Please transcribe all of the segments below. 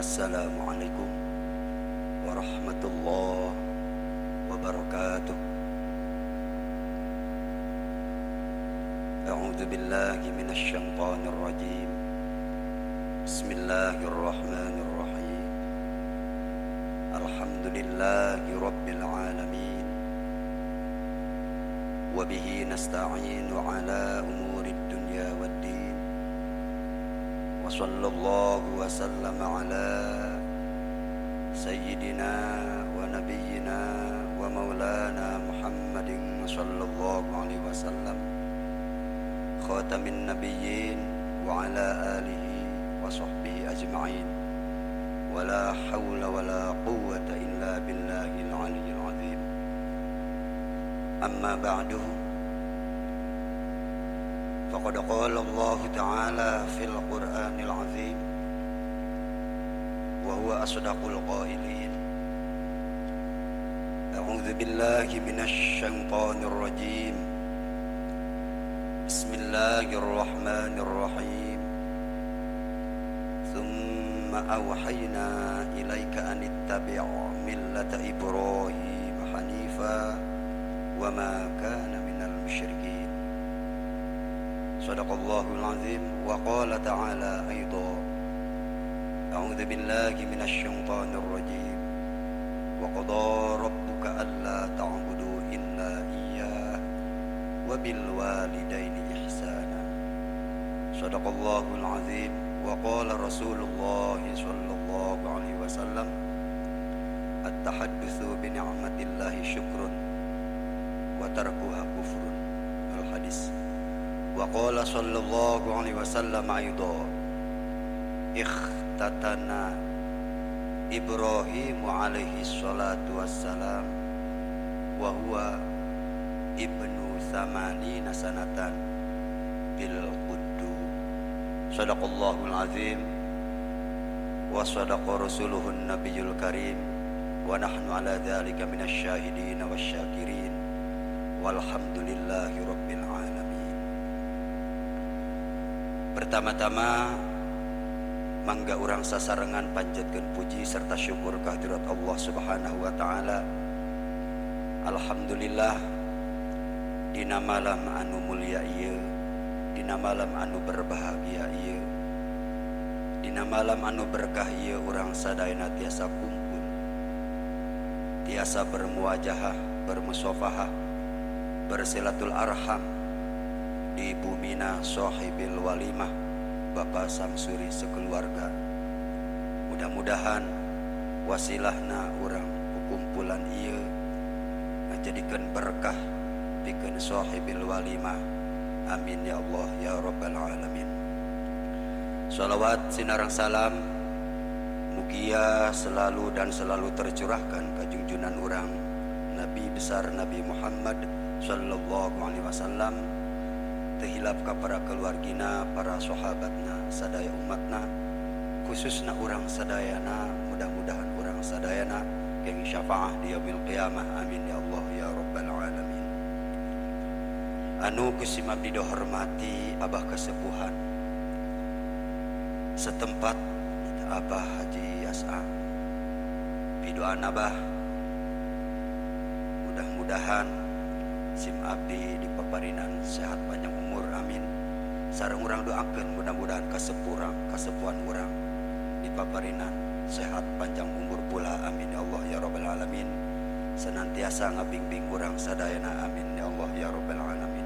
Assalamualaikum warahmatullahi wabarakatuh. A'udzu billahi minasy syaithanir rajim. Bismillahirrahmanirrahim. Alhamdulillahi rabbil alamin. Wa bihi nasta'inu ala umurid dunya waddin. Wa sallallahu wa sallama ala sayyidina wa nabiyyina wa maulana Muhammadin sallallahu alaihi wasallam khatamin nabiyyin wa ala alihi wa sahbihi ajma'in. Wa la hawla wa la quwwata illa billahil aliyyil azim. Amma ba'du. Faqad qala Allah ta'ala fil Qur'anil azim wa huwa asdaqul qailin. A'udzu billahi minasy syaithanir rajim. Bismillahirrahmanirrahim. Tsumma awhayna ilaika an ittabi' millata Ibrahim hanifa wa ma kana minal musyrikin. Sadaqallahul azim. Wa qala ta'ala aidan. A'udzu billahi minasy syaithanir rajim. Wa qada rabbuka alla ta'budu illa iyyah wa bil walidaini ihsana. Sadaqallahul azim. Wa qala Rasulullah sallallahu alaihi wasallam, at-tahaddutsu bi ni'matillahi syukrun wa tarkuha kufrun. Al hadis. Wa qala sallallahu alaihi wasallam aidan, ikhtatana Ibrahim alaihi salatu wassalam wa huwa ibnu thamanina sanatan bil quddu. Sadaqallahul azim wa sadaqa rasuluhun nabiyul karim wa nahnu ala dzalika minasy syahidin wasy syakirin walhamdulillahi rabbil alamin. Pertama-tama mangga urang sasarengan panjatkeun puji serta syukur kehadirat Allah Subhanahu wa taala. Alhamdulillah dina malam anu mulia ieu, dina malam anu berbahagia ieu, dina malam anu berkah ieu urang sadayana tiasa kumpul, tiasa bermuajahah, bermusafahah, bersilatul arham di bumina sahibil walimah Bapak Samsuri sekeluarga. Mudah-mudahan wasilahna urang kumpulan ieu ngajadikeun berkah pikeun sahibil walimah. Amin ya Allah ya rabbal alamin. Salawat sinarang salam mugia selalu dan selalu tercurahkan ka junjunan urang Nabi besar Nabi Muhammad sallallahu alaihi wasallam, terhilap ka para keluargina, para sahabatna, sadaya umatna, khususna urang sadayana. Mudah-mudahan urang sadayana keng syafaah di yaumil qiyamah. Amin ya Allah ya rabbal alamin. Anu ku sim abdi dihormati abah kesepuhan setempat Abah Haji Yasa, pidoan abah mudah-mudahan sim abdi di paparinan sehat panjang umur, amin. Sareng urang doakeun mudah-mudahan kasepurang kasepuhan urang di paparinan sehat panjang umur pula, amin ya Allah ya rabbal alamin. Senantiasa ngabingbing urang sadayana, amin ya Allah ya rabbal alamin.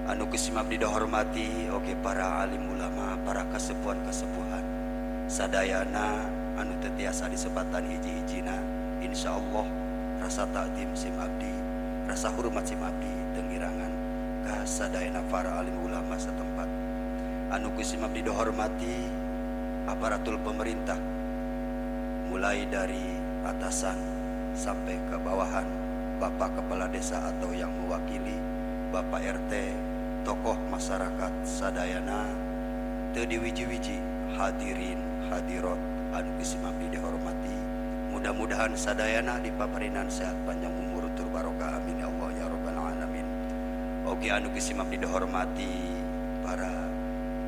Anu ku sim abdi dihormati oke para alim ulama, para kasepuhan-kasepuhan sadayana anu teu tiasa disebatan hiji-hijina, insyaallah rasa takdim sim abdi, rasa hormat sim abdi tengirangan ka sadayana para alim ulama setempat. Anu ku sim abdi dihormati aparatur pemerintah mulai dari atasan sampai ke bawahan, Bapak Kepala Desa atau yang mewakili, Bapak RT, tokoh masyarakat sadayana teu diwiji-wiji, hadirin hadirat anu ku sim abdi dihormati, mudah-mudahan sadayana di paparinan sehat panjang umur tur barokah, amin ya Allah ya rabbal alamin. Oke anu ku sim abdi dihormati para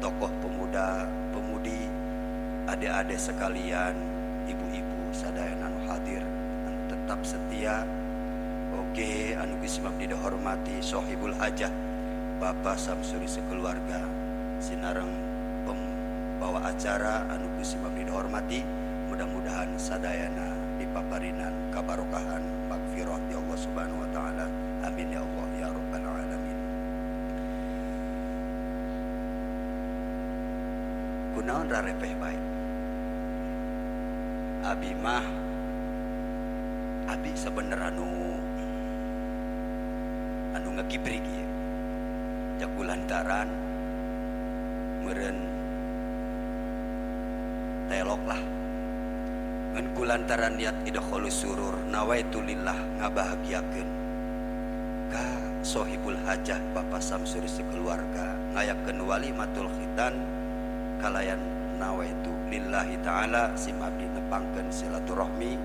tokoh pemuda pemudi Adik-adik sekalian, ibu-ibu sadayana anu hadir anu tetap setia, oge anu ku sim abdi dihormati Sohibul Hajah Bapak Samsuri sekeluarga sinareng pembawa acara anu ku sim abdi dihormati, mudah-mudahan sadayana dipaparinan kabarokahan magfirah di Allah Subhanahu wa taala. Amin ya Allah ya rabbal alamin. Kunaon rarepeh bae abi mah, abi sebenerna anu ngagibrig ieu jaku lantaran meureun telok lah ngan kulantaran niat idkhalus surur nawaitu lillah ngabahagiakeun ka Sohibul Hajah Bapak Samsuri sekeluarga ngayakeun walimatul khitan kalayan nawaitu lillahi ta'ala sim abdi nepangkeun silaturahmi.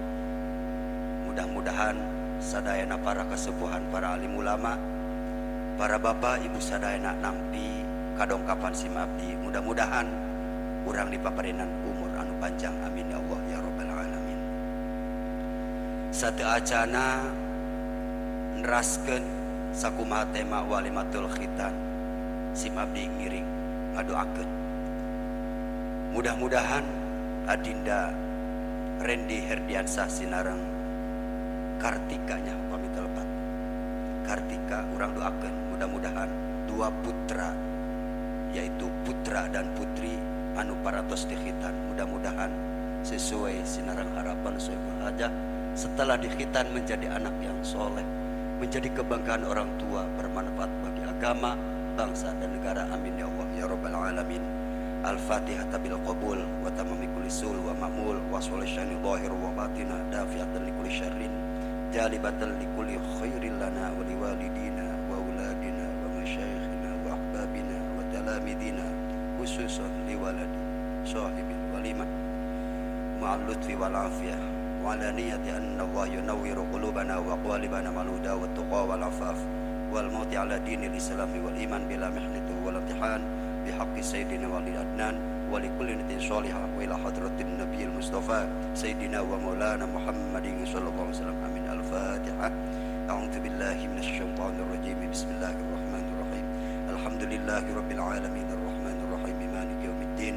Mudah-mudahan sadayana para kesepuhan, para alim ulama, para bapak ibu sadayana nampi kadongkapan sim abdi, mudah-mudahan urang dipaparinan umur anu panjang, amin ya Allah ya rabbal alamin. Sateu acana neraskeun sakumaha tema walimatul khitan, sim abdi ngiring ngadoakeun mudah-mudahan adinda Randy Herdiansah sinareng Kartikanya pamit lepat Kartika, urang doakeun mudah-mudahan dua putra yaitu putra dan putri anu paratos dikhitan, mudah-mudahan sesuai sinareng harapan Sohibul Hajah setelah dikhitan menjadi anak yang soleh, menjadi kebanggaan orang tua, bermanfaat bagi agama, bangsa dan negara, amin ya Allah ya rabbal alamin. Al-Fatihah bil qabul wa tamami kulli sul wa ma'mul wa solusyani zahir wa batina dafi'atan likulli syarrin jalibatan likulli khairin lana wa liwalidina wa auladina wa masyayikhina wa ahbabina wa talamidina khususan liwaladi sahibil walimah ma'al lutfi wal afiyah wa ala niyati anna Allah yunawwiru qulubana wa qalibana ma'al huda wat tuqa wal afaf wal mauti ala dinil islami wal iman bila mihnati wal imtihan bihaqqi sayyidina wali adnan wa likulli niyatin sholihah wa ila hadratin nabiyil mustafa sayyidina wa maulana Muhammadin sallallahu alaihi wasallam, amin. Al-Fatihah. A'udzu billahi minasy syaithanir rajim. Bismillahirrahmanirrahim. Alhamdulillahi rabbil alamin arrahmanir rahim maliki yaumiddin.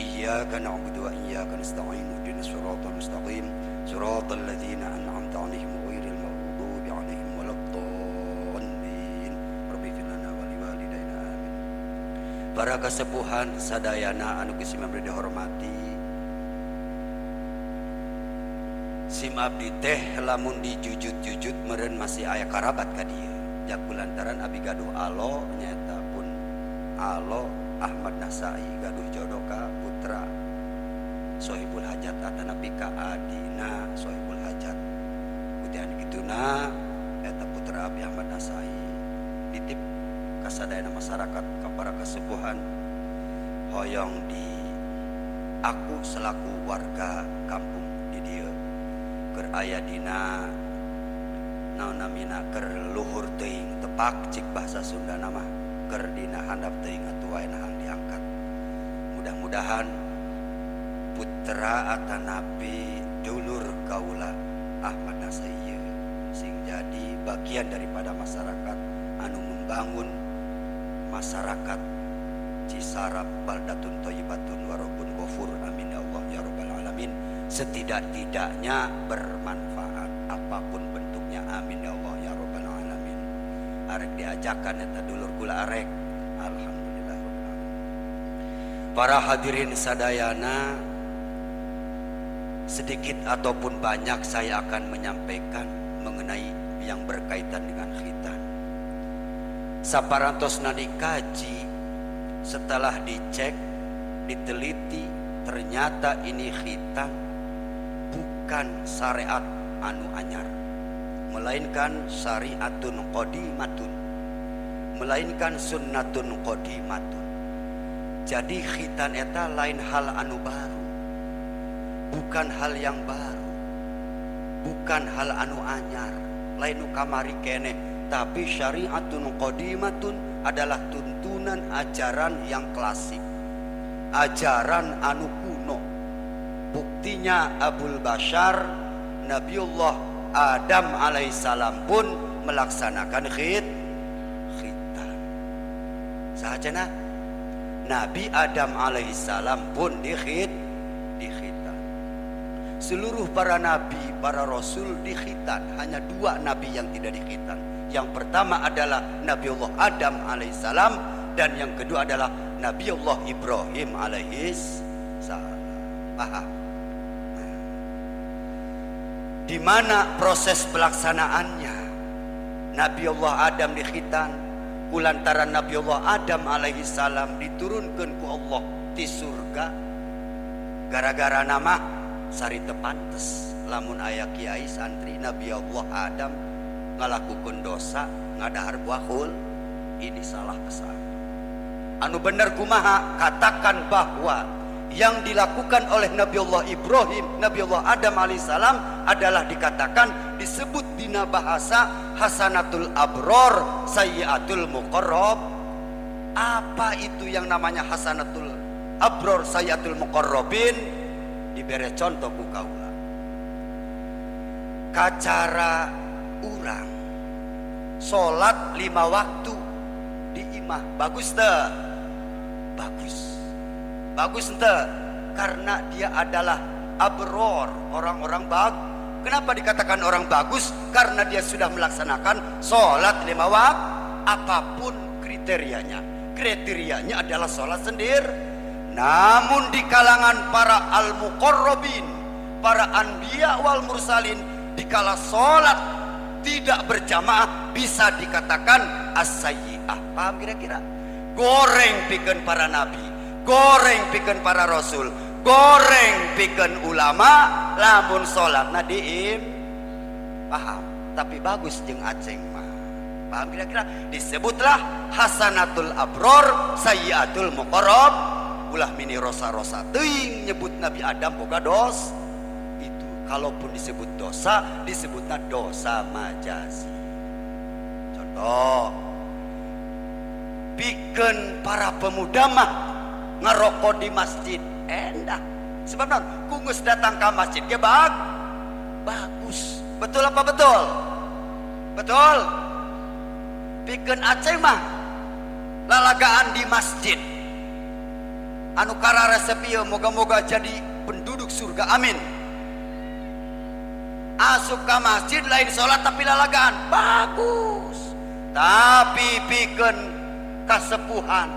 Iyyaka na'budu wa iyyaka nasta'in ihdinas siratal mustaqim siratal ladzina an'amta 'alaihim ghairil maghdubi 'alaihim waladdallin. Rabbi ighfir lana wa liwalidayna, amin. Para kesepuhan sadayana anu ku sim abdi dihormati, sim abdi teh lamun dijujut-jujut meureun masih aya karabat ka dieu jaku lantaran abi gaduh alo nyaeta pun alo Ahmad Nasai gaduh jodoh ka putra Sohibul Hajat atanapi ka adina Sohibul Hajat putihan kituna eta putra abi Ahmad Nasai nitip kasadayana masyarakat ka para kesepuhan hoyong di aku selaku warga kampung di dieu keur aya dina naon namina keur luhur teuing tepak cik bahasa Sunda nama keur dina handap teuing atuh wae nahang diangkat. Mudah-mudahan putra atanapi dulur kaula Ahmad Nasai ieu sing jadi bagian daripada masyarakat anu membangun masyarakat Cisarap baldatun thayyibatun warabun ghafur, amin ya Allah ya rabbal alamin. Setidak-tidaknya bermanfaat apapun bentuknya, amin ya Allah ya rabbal alamin. Arek diajakan eta dulur kula arek, alhamdulillah rabbil alamin. Para hadirin sadayana, sedikit ataupun banyak saya akan menyampaikan mengenai yang berkaitan dengan khitan. Saparantosna dikaji, setelah dicek, diteliti, ternyata ini khitan bukan syariat anu anyar, melainkan syariatun qadimatun, melainkan sunnatun qadimatun. Jadi khitan eta lain hal anu baru, bukan hal yang baru, bukan hal anu anyar, lain nu kamari keneh, tapi syariatun qadimatun adalah tuntunan ajaran yang klasik, ajaran anu kuno. Cucunya Abul Bashar Nabiullah Adam alaihissalam pun melaksanakan khitan. Saha cenah? Nabi Adam alaihissalam pun dikhitan. Seluruh para nabi, para rasul dikhitan. Hanya dua nabi yang tidak dikhitan. Yang pertama adalah Nabiullah Adam alaihissalam dan yang kedua adalah Nabiullah Ibrahim alaihissalam. Paham? Nah. Di mana proses pelaksanaannya? Nabiullah Adam dikhitan kulantaran Nabiullah Adam alaihissalam diturunkan ku Allah di surga gara-gara nama sari tepantes lamun aya kiai santri Nabi Allah Adam ngalakukeun dosa ngadahar buah khul, ini salah besar. Anu bener kumaha? Katakan bahwa yang dilakukan oleh Nabi Allah Ibrahim, Nabi Allah Adam alaihissalam adalah dikatakan disebut dina bahasa hasanatul abror sayyiatul muqarrab. Apa itu yang namanya hasanatul abror sayyiatul muqarrabin? Diberi contoh ku kaula. Kacara urang salat 5 waktu di imah bagus teu? Bagus. Bagus ente karena dia adalah abror, orang-orang bagus. Kenapa dikatakan orang bagus? Karena dia sudah melaksanakan sholat 5 waktu apapun kriterianya. Kriterianya adalah sholat sendiri. Namun di kalangan para al-muqarrabin, para anbiya wal mursalin, dikala sholat tidak berjamaah bisa dikatakan as-sayyi'ah. Paham kira-kira? Goreng pikeun para nabi, goreng pikeun para rasul, goreng pikeun ulama, lamun salatna diim. Paham? Tapi bagus jeung aceng mah. Paham kira-kira? Disebutlah hasanatul abror sayyiatul muqarrab. Ulah mini rosa-rosa teuing nyebut Nabi Adam boga dos. Itu kalaupun disebut dosa, disebutna dosa majazi. Contoh, pikeun para pemuda mah ngerokok di masjid endah. Sebab non kungus datang ke masjid ge bagus. Betul apa betul? Betul. Pikeun Aceh mah lalagaan di masjid anu kararesep ieu moga-moga jadi penduduk surga, amin. Asup ka masjid lain salat tapi lalagaan bagus. Tapi pikeun kasepuhan,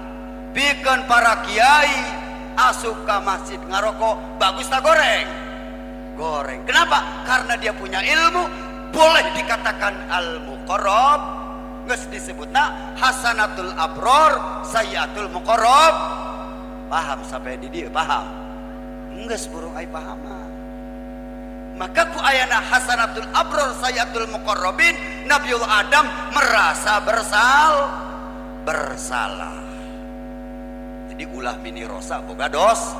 pikeun para kiai asup ka masjid ngarokok bagus tak goreng? Goreng. Kenapa? Karena dia punya ilmu, boleh dikatakan al-muqarrab. Geus disebutna hasanatul abror sayyatul muqarrab. Paham sampai di dia? Paham? Geus burung ai paham. Maka ku ayana hasanatul abror sayyatul muqarrabin, Nabiullah Adam merasa bersalah. Jadi ulah mini rosa boga dosa.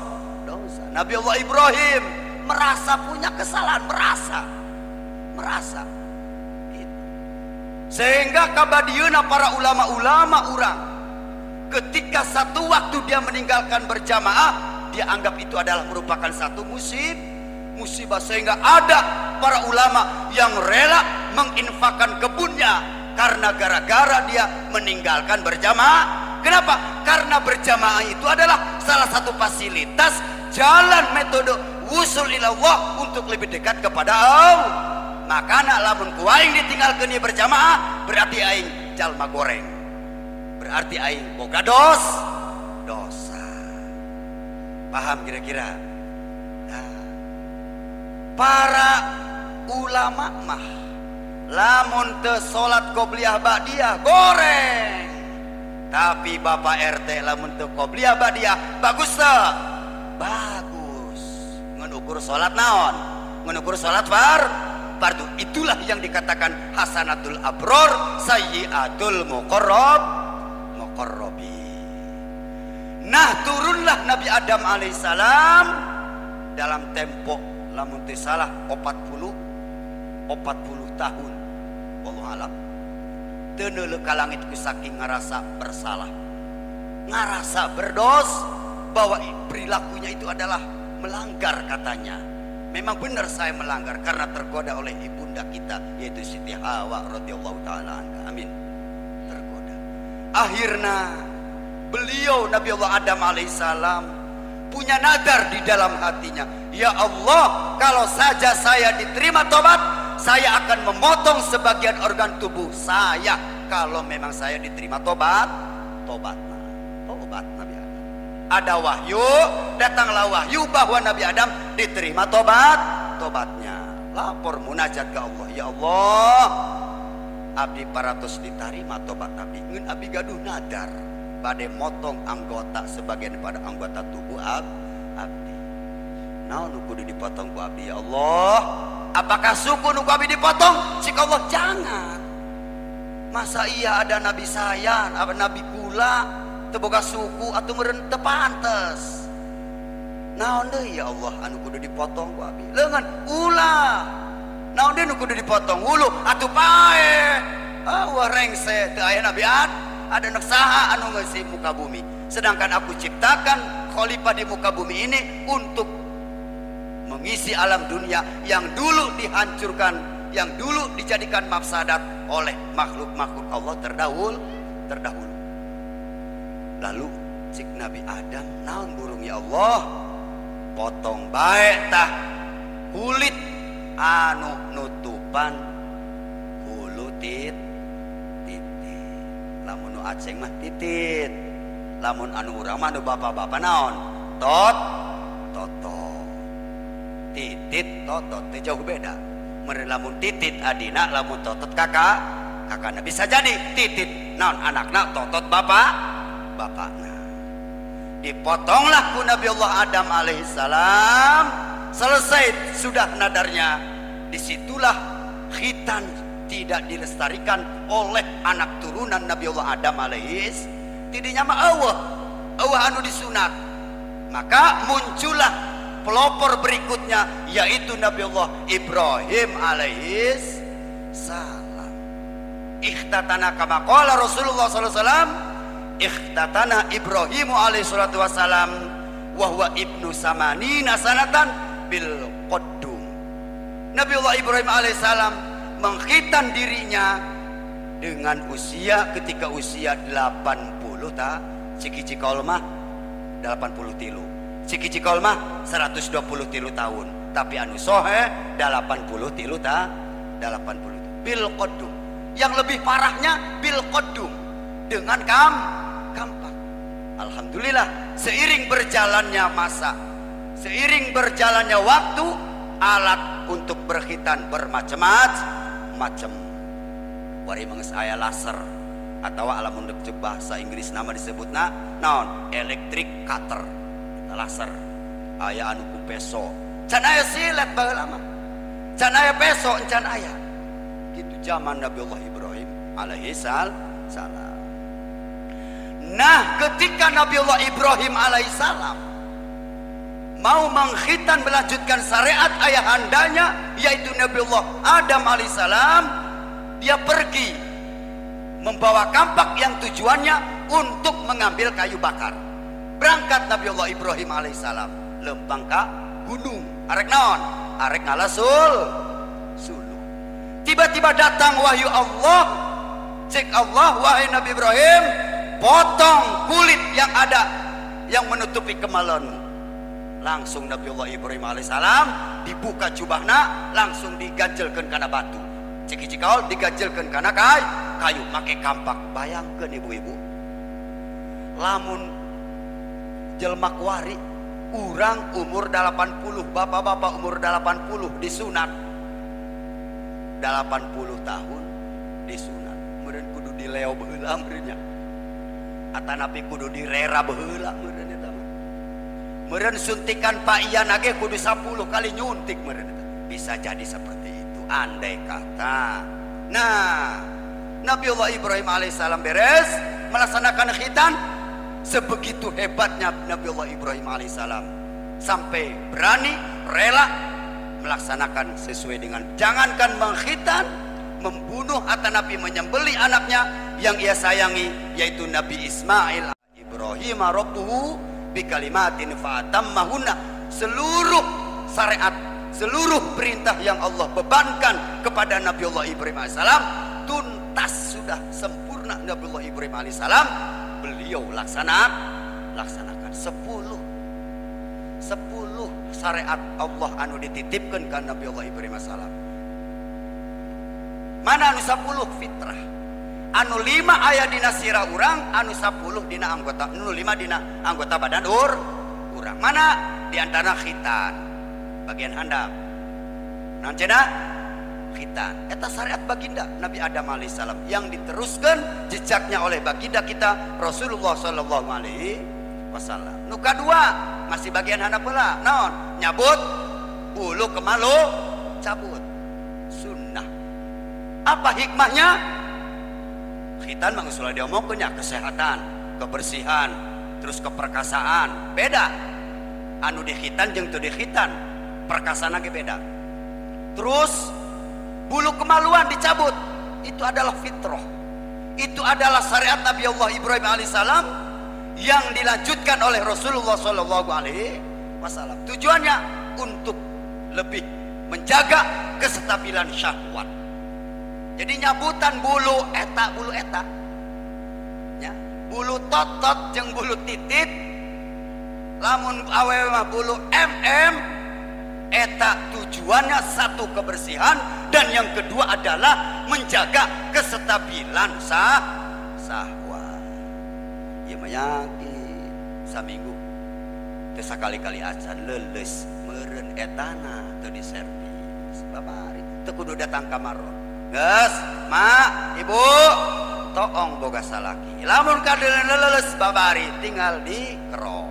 Nabi Allah Ibrahim merasa punya kesalahan, merasa gitu. Sehingga kabadieuna para ulama-ulama urang ketika satu waktu dia meninggalkan berjamaah, dia anggap itu adalah merupakan satu musibah, sehingga ada para ulama yang rela menginfakkan kebunnya karena gara-gara dia meninggalkan berjamaah. Kenapa? Karena berjamaah itu adalah salah satu fasilitas jalan metode wusul ilallah untuk lebih dekat kepada Allah. Maka nak lamun ku aing ditinggalkeun ieu berjamaah berarti aing jalma goreng, berarti aing boga dosa. Paham kira-kira? Nah, para ulama mah lamun teu salat qobliyah ba'diyah goreng. Tapi Bapak RT lamun teu qobliyah ba'diyah bagus teu? Bagus. Ngan ukur salat naon? Ngan ukur salat fardu. Itulah yang dikatakan hasanatul abror sayyiatul muqarrabin. Nah, turunlah Nabi Adam alaihissalam dalam tempo lamun teu salah 40 tahun. Wallahu alam. Teu neuleuh ka langit ku saking ngarasa bersalah, ngarasa berdos bahwa perilakunya itu adalah melanggar katanya. Memang benar saya melanggar karena tergoda oleh ibunda kita, yaitu Siti Hawa radhiyallahu taala anha. Amin. Tergoda. Akhirnya beliau Nabi Allah Adam alaihissalam punya nadar di dalam hatinya, ya Allah, kalau saja saya diterima tobat, saya akan memotong sebagian organ tubuh saya kalau memang saya diterima tobat. Tobat, tobat Nabi Adam. Ada wahyu, datanglah wahyu bahwa Nabi Adam diterima tobat, tobatnya. Lapor munajat ke Allah, ya Allah, abdi paratos diterima tobat abdi, ngeun abdi gaduh nadar bade motong anggota sebagian pada anggota tubuh abdi. Naon nu kudu dipotong ku abdi ya Allah? Apakah suku nu ku abdi dipotong? Cik Allah, jangan. Masa iya ada nabi saya, ada nabi kula teu boga suku atuh meureun teu pantes. Naon deui ya Allah anu kudu dipotong ku abdi? Leungeun ulah. Naon deui nu kudu dipotong? Hulu atuh paeh. Ah wah rengse teu aya nabi ada anak saha anu ngeusi muka bumi. Sedangkan aku ciptakan khalifah di muka bumi ini untuk mengisi alam dunia yang dulu dihancurkan, yang dulu dijadikan mafsadat oleh makhluk-makhluk Allah terdahulu. Lalu cik Nabi Adam, naon burung ya Allah? Potong bae tah kulit anu nutupan hulu titit. Lamun nu aceng mah titit, lamun anu urang mah anu bapak-bapak naon? Tot, toto. Titit, totot teh jauh beda. Meureun lamun titit adina, lamun totot kakak, kakakna. Bisa jadi titit naon anakna, totot bapak, bapakna. Dipotonglah ku Nabi Allah Adam alaihissalam. Selesai sudah nadarnya. Disitulah khitan tidak dilestarikan oleh anak turunan Nabi Allah Adam alaihis. Tidinya mah Allah, Allah anu disunat. Maka muncullah pelopor berikutnya, yaitu Nabi Allah Ibrahim alaihis salam. Ikhtatana kama qala Rasulullah sallallahu alaihi wasallam, ikhtatana Ibrahimu alaihi salatu wasalam wa huwa ibnu samanina sanatan bil qaddum. Nabi Allah Ibrahim alaihissalam mengkhitan dirinya dengan usia ketika usia 80 ta ciki-cikol mah 80 tilu, ciki-cikol mah 120 tilu tahun, tapi anu sohe 80 tilu ta 80 bil qaddum. Yang lebih parahnya bil qaddum dengan kampak. Alhamdulillah, seiring berjalannya masa, seiring berjalannya waktu, alat untuk berkhitan bermacam-macam. Wari menges aya laser atau alam untuk bahasa Inggris nama disebutna naon? Electric cutter. Laser. Aya anu ku peso. Can aya silet baheula mah. Can aya peso, can aya. Gitu zaman Nabi Allah Ibrahim alaihi salam. Nah, ketika Nabi Allah Ibrahim alaihissalam mau mengkhitan melanjutkan syariat ayahandanya, yaitu Nabi Allah Adam alaihissalam, dia pergi membawa kampak yang tujuannya untuk mengambil kayu bakar. Berangkat Nabi Allah Ibrahim alaihissalam lempang ka gunung, arek naon? Arek ngalasul suluh. Tiba-tiba datang wahyu Allah, cek Allah, wahai Nabi Ibrahim, potong kulit yang ada yang menutupi kemaluanmu. Langsung Nabi Allah Ibrahim alaihissalam dibuka jubahna, langsung diganjelkeun kana batu. Ciki-cikaul diganjelkeun kana kayu make kampak. Bayangkeun ibu-ibu, lamun jelma kuari urang umur 80, bapak-bapak umur 80 disunat, 80 tahun disunat, meureun kudu dileo baheula meureun nya, atanapi kudu direra baheula meureun eta mah. Meureun suntikan Pak Ian age kudu 10 kali nyuntik meureun eta. Bisa jadi seperti itu andai kata. Nah, Nabi Allah Ibrahim alaihissalam beres melaksanakan khitan. Sebegitu hebatnya Nabi Allah Ibrahim alaihissalam sampai berani rela melaksanakan sesuai dengan, jangankan mengkhitan, membunuh atau Nabi menyembelih anaknya yang ia sayangi, yaitu Nabi Ismail. Ibrahim rabbuhu bikalimatin fa'atammahunna. Seluruh syariat, seluruh perintah yang Allah bebankan kepada Nabiullah Ibrahim alaihissalam tuntas, sudah sempurna Nabiullah Ibrahim alaihissalam, beliau laksanakan 10 syariat Allah anu dititipkan ke Nabiullah Ibrahim alaihissalam. Mana anu 10 fitrah, anu 5 aya dina sirah urang, anu 10 dina anggota, anu 5 dina anggota badan urang. Mana di antara khitan bagian handap, naon cenah khitan eta syariat baginda Nabi Adam alaihissalam yang diteruskan jejaknya oleh baginda kita Rasulullah sallallahu alaihi wasallam. Nu kadua masih bagian handap pula, naon nyabut bulu kemalu cabut, sunnah. Apa hikmahnya? Khitan mah geus ulah diomongkeun nya, kesehatan, kebersihan, terus keperkasaan. Beda anu di khitan jeung teu di khitan, perkasaan ge beda. Terus bulu kemaluan dicabut, itu adalah fitrah, itu adalah syariat Nabi Allah Ibrahim alaihissalam yang dilanjutkan oleh Rasulullah sallallahu alaihi wasallam. Tujuannya untuk lebih menjaga kestabilan syahwat. Jadi nyabutan bulu eta ya, bulu totot jeung bulu titit, lamun awewe mah bulu mm, eta tujuannya satu kebersihan, dan yang kedua adalah menjaga kestabilan syahwat. Ieu mah yakin saminggu teu sakali-kali acan leuleus meureun etana teu diservis babari teu kudu datang ka maron. Geus, mak, ibu, toong boga salaki. Lamun kadeuleuh leuleus babari tinggal dikerok.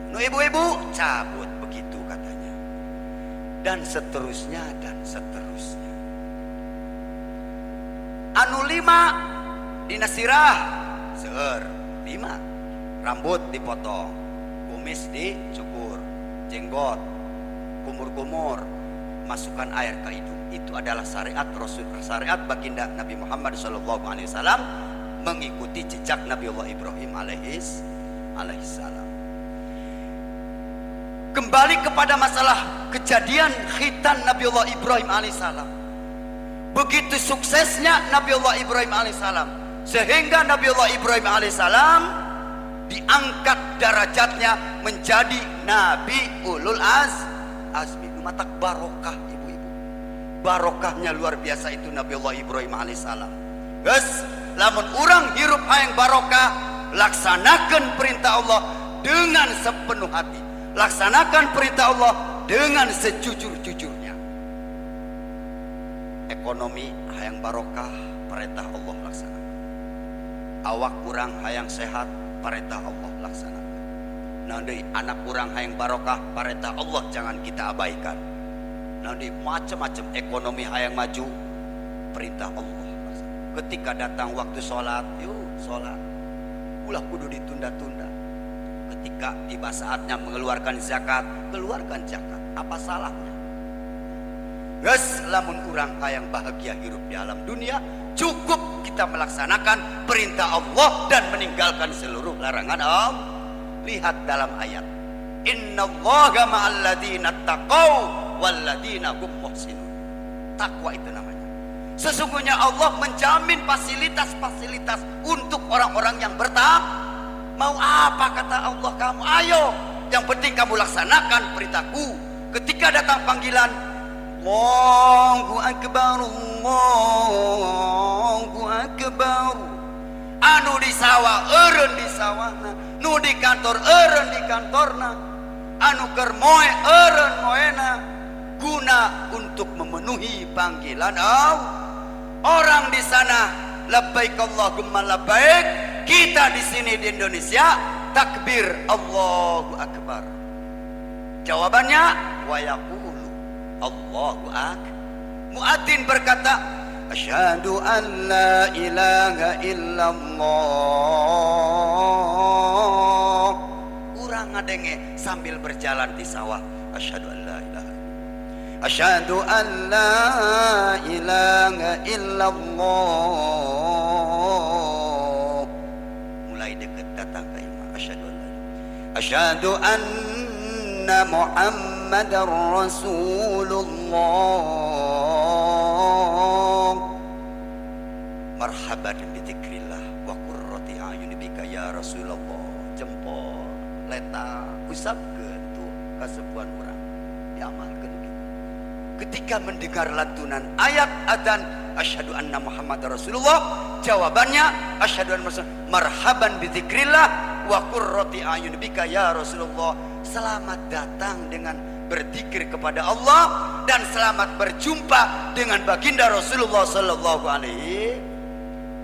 Nu ibu-ibu cabut begitu katanya. Dan seterusnya dan seterusnya. Anu 5 dina sirah seueur 5. Rambut dipotong, kumis dicukur, jenggot, kumur-kumur, masukkan air ke hidung. Itu adalah syariat Rasul, syariat baginda Nabi Muhammad SAW mengikuti jejak Nabi Allah Ibrahim alaihissalam. Kembali kepada masalah kejadian khitan Nabi Allah Ibrahim alaihissalam. Begitu suksesnya Nabi Allah Ibrahim alaihissalam, sehingga Nabi Allah Ibrahim alaihissalam diangkat derajatnya menjadi Nabi Ulul Azmi. Matak barokah ibu-ibu, barokahnya luar biasa itu Nabi Allah Ibrahim alaihissalam. Geus, lamun urang hirup hayang barokah, laksanakan perintah Allah dengan sepenuh hati, laksanakan perintah Allah dengan sejujur-jujurnya. Ekonomi hayang barokah, perintah Allah laksanakan. Awak urang hayang sehat, perintah Allah laksanakan. Nanti anak urang hayang barokah, perintah Allah jangan kita abaikan. Nanti macam-macam ekonomi hayang maju, perintah Allah. Ketika datang waktu sholat, yuk sholat, ulah kudu ditunda-tunda. Ketika tiba saatnya mengeluarkan zakat, keluarkan zakat. Apa salahnya? Geus, lamun urang hayang bahagia hirup di alam dunia, cukup kita melaksanakan perintah Allah dan meninggalkan seluruh larangan Allah. Lihat dalam ayat, innallaha ma'alladzina taqaw walladzina hum muhsinun. Takwa itu namanya. Sesungguhnya Allah menjamin fasilitas-fasilitas untuk orang-orang yang bertakwa. Mau apa kata Allah kamu? Ayo, yang penting kamu laksanakan perintahku. Ketika datang panggilan, Allahu akbar, Allahu akbar. Anu di sawah eureun di sawahna, nu di kantor eureun di kantorna, anu keur moe eureun moena, guna untuk memenuhi panggilan Allah. Orang di sana labbaik Allahumma labbaik, kita di sini di Indonesia takbir Allahu akbar. Jawabannya wa yaqulu Allahu akbar. Muadzin berkata asyhadu an la ilaha illallah. Urang ngadenge sambil berjalan di sawah, asyhadu an la ilaha illallah, asyhadu an la ilaha illallah. Mulai dekat datang ke imam, asyhadu an la ilaha, asyhadu anna Muhammadan Muhammadar Rasulullah. Marhaban bi dzikrillah wa qurrati a'yuni bika ya Rasulullah. Jempol leta usapkeun tuh kasepuhan urang, diamalkeun gitu. Ketika mendengar lantunan ayat adzan asyhadu anna Muhammadar Rasulullah, jawabannya asyhadu anna Muhammadar, marhaban bi dzikrillah wa qurrati a'yuni bika ya Rasulullah. Selamat datang dengan berzikir kepada Allah dan selamat berjumpa dengan baginda Rasulullah sallallahu alaihi.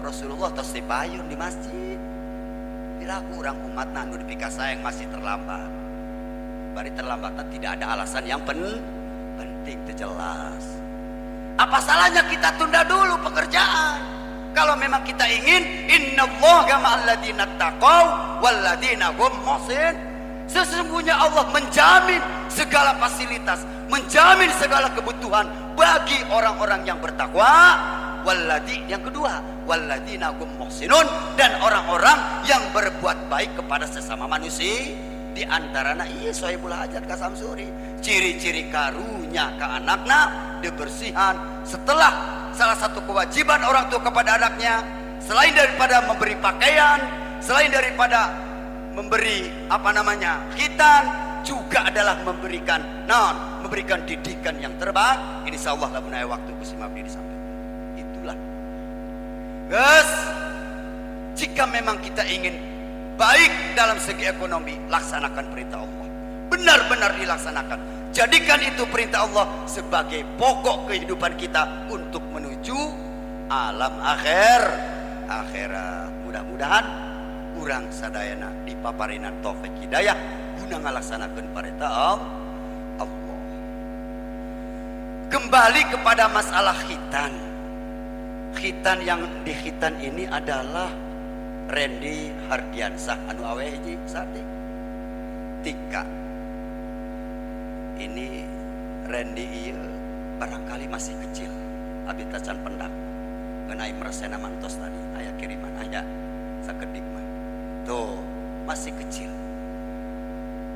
Rasulullah tos dipayun di masjid. Piraku urang umatna anu dipikasayang masih terlambat. Bari terlambatan tidak ada alasan yang penting, jelas. Apa salahnya kita tunda dulu pekerjaan? Kalau memang kita ingin, innallaha ma'alladzina taqaw walladzina hum muhsin. Sesungguhnya Allah menjamin segala fasilitas, menjamin segala kebutuhan bagi orang-orang yang bertakwa. Walladzi, yang kedua, walladzina hum muhsinun, dan orang-orang yang berbuat baik kepada sesama manusia. Di antarana iya sohibul hajat ka Samsuri, ciri-ciri karunya ke anakna dibersihan. Setelah salah satu kewajiban orang tua kepada anaknya, selain daripada memberi pakaian, selain daripada memberi apa namanya khitan, juga adalah memberikan non, memberikan didikan yang terbaik. Insya Allah lamun aya waktu ku simabdi disampaikan. Itulah guys, jika memang kita ingin baik dalam segi ekonomi, laksanakan perintah Allah, benar-benar dilaksanakan. Jadikan itu perintah Allah sebagai pokok kehidupan kita untuk menuju alam akhirat. Mudah-mudahan urang sadayana dipaparinan taufik hidayah guna ngalaksanakeun perintah Allah. Kembali kepada masalah khitan. Khitan yang dikhitan ini adalah Randy Hardiansah anu awe hiji sate Tika. Ini Randy ieu barangkali masih kecil, abi tacan pendak ngeunai meresena mantos tadi aya kiriman aya sakedik mah. Tuh, masih kecil.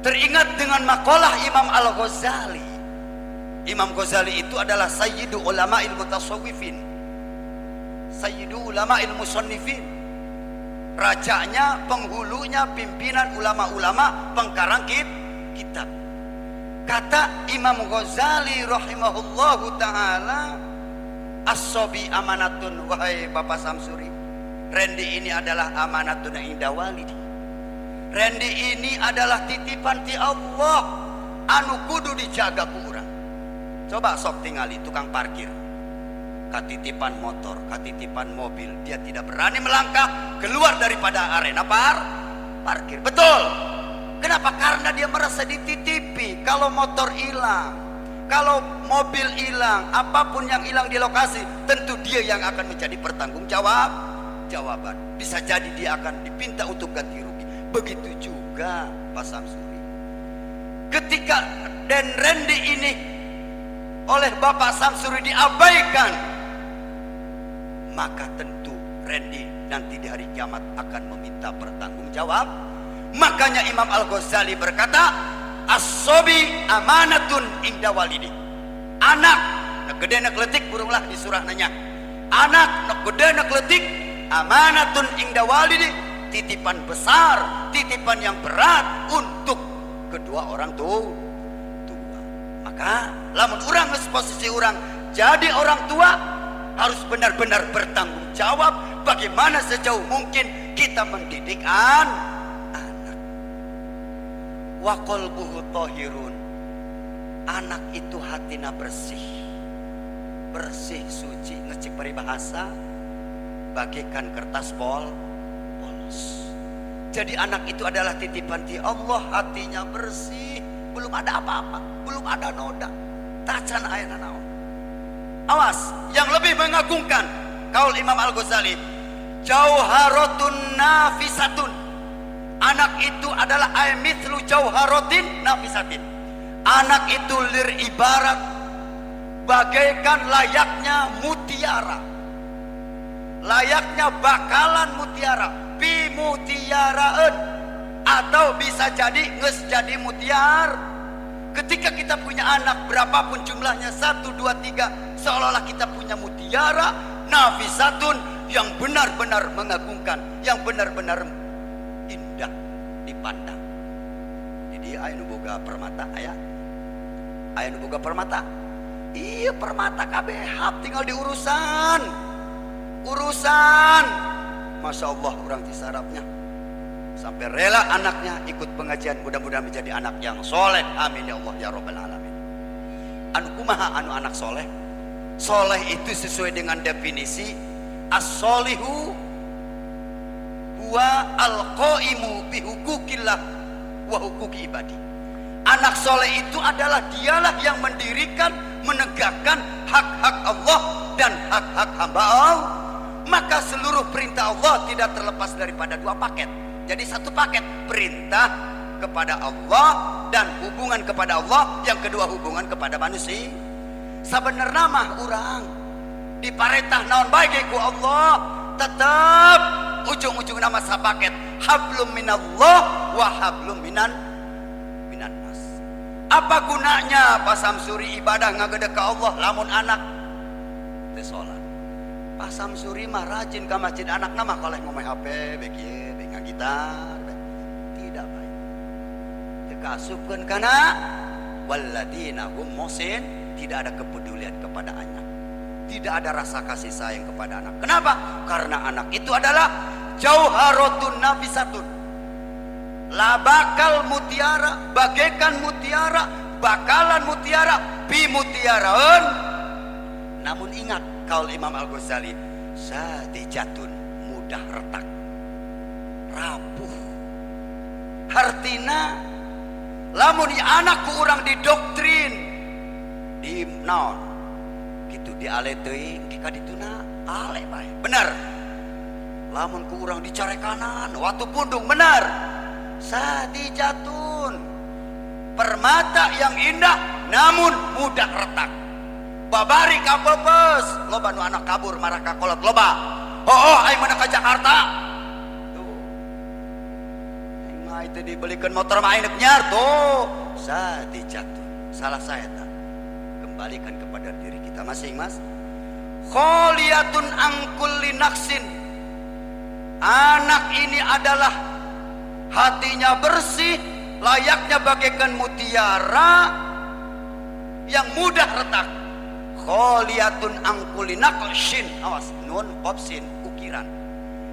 Teringat dengan makalah Imam Al-Ghazali. Imam Ghazali itu adalah sayyidu ulama'il mutasawwifin, sayyidu ulama'il musannifin, rajanya, penghulunya, pimpinan ulama-ulama, pengkarang kitab. Kata Imam Ghazali rahimahullahu ta'ala, as-sobi amanatun, wahai Bapak Samsuri, Randy ini adalah amanatun inda walidi. Randy ini adalah titipan ti Allah anu kudu dijaga ku urang. Coba sok tingali tukang parkir, katitipan motor, katitipan mobil, dia tidak berani melangkah keluar daripada arena parkir. Betul. Kenapa? Karena dia merasa dititipi. Kalau motor hilang, kalau mobil hilang, apapun yang hilang di lokasi, tentu dia yang akan menjadi pertanggung jawab. Jawaban. Bisa jadi dia akan dipinta untuk ganti rugi. Begitu juga Pak Samsuri. Ketika dan Randy ini oleh Bapak Samsuri diabaikan, maka tentu Randy nanti di hari kiamat akan meminta pertanggung jawab. Makanya Imam Al-Ghazali berkata, as-sobi amanatun inda walidi. Anak nek gede nek letik, burunglah di surah nanya. Anak nek gede nek letik, amanatun inda walidi, titipan besar, titipan yang berat untuk kedua orang tua. Maka lamun urang geus posisi urang jadi orang tua, harus benar-benar bertanggung jawab bagaimana sejauh mungkin kita mendidik anak. Wa qalbuhu tahirun, anak itu hatina bersih, bersih suci, ngecik peribahasa bagaikan kertas polos. Jadi anak itu adalah titipan di Allah, hatinya bersih, belum ada apa-apa, belum ada noda, tacan ayana naon. Awas, yang lebih mengagumkan kaul Imam Al-Ghazali, jauharatun nafisatun. Anak itu adalah ay mithlu jauharatin nafisatin. Anak itu lir ibarat bagaikan layaknya mutiara, layaknya bakalan mutiara, pi mutiaraan, atau bisa jadi nges jadi mutiar. Ketika kita punya anak berapapun jumlahnya 1, 2, 3, seolah-olah kita punya mutiara nafisatun yang benar-benar mengagumkan, yang benar-benar indah dipandang. Jadi aya nu boga permata, aya aya nu boga permata. Iya permata kabeh tinggal diurusan. Urusan. Masya Allah orang Cisarapnya sampai rela anaknya ikut pengajian, mudah-mudahan menjadi anak yang soleh. Amin ya Allah ya Rabbal Alamin. Anu kumaha anu anak soleh? Soleh itu sesuai dengan definisi as-solihu huwa al-qaimu bihukukillah wa hukuki ibadi. Anak soleh itu adalah dialah yang mendirikan, menegakkan hak-hak Allah dan hak-hak hamba Allah. Maka seluruh perintah Allah tidak terlepas daripada dua paket. Jadi satu paket perintah kepada Allah dan hubungan kepada Allah, yang kedua hubungan kepada manusia. Sabenerna mah urang diparetah naon bae ku Allah, tetap ujung-ujung nama sapaket hablum minallah wa hablum minan nas. Apa gunanya Pak Samsuri ibadah ngagede ka Allah lamun anak teu salat? Pak Samsuri mah rajin ka masjid, anakna mah kaleh ngomeh HP be kieu be ngagitar be. Tidak baik. Teu kaasupkeun kana walladzina hum muhsin, tidak ada kepedulian kepada anak. Tidak ada rasa kasih sayang kepada anak. Kenapa? Karena anak itu adalah jauharatun nafisatun. La bakal mutiara, bagaikan mutiara, bakalan mutiara, bi mutiaraun. Namun ingat kaul Imam Al-Ghazali, sadijatun mudah retak, rapuh. Hartina lamun anak ku urang didoktrin di naon gitu diale teuing ka dituna ale bae. Bener. Lamun ku urang dicarekanan watu pundung, bener. Sadijatun, permata yang indah namun mudah retak. Babari kapepes loba nu anak kabur marah ka kolot loba. Oh, aing mana ka Jakarta. Tuh. Aing mah itu dibelikan motor mah aing deuk nyar tuh. Sadijatun. Salah saya tak. Kembalikan kepada diri kita masing-masing. Kholiyatun angkulli naksin. Anak ini adalah hatinya bersih, layaknya bagaikan mutiara yang mudah retak. Kholiyatun angkuli naqshin, awas nun qafsin, ukiran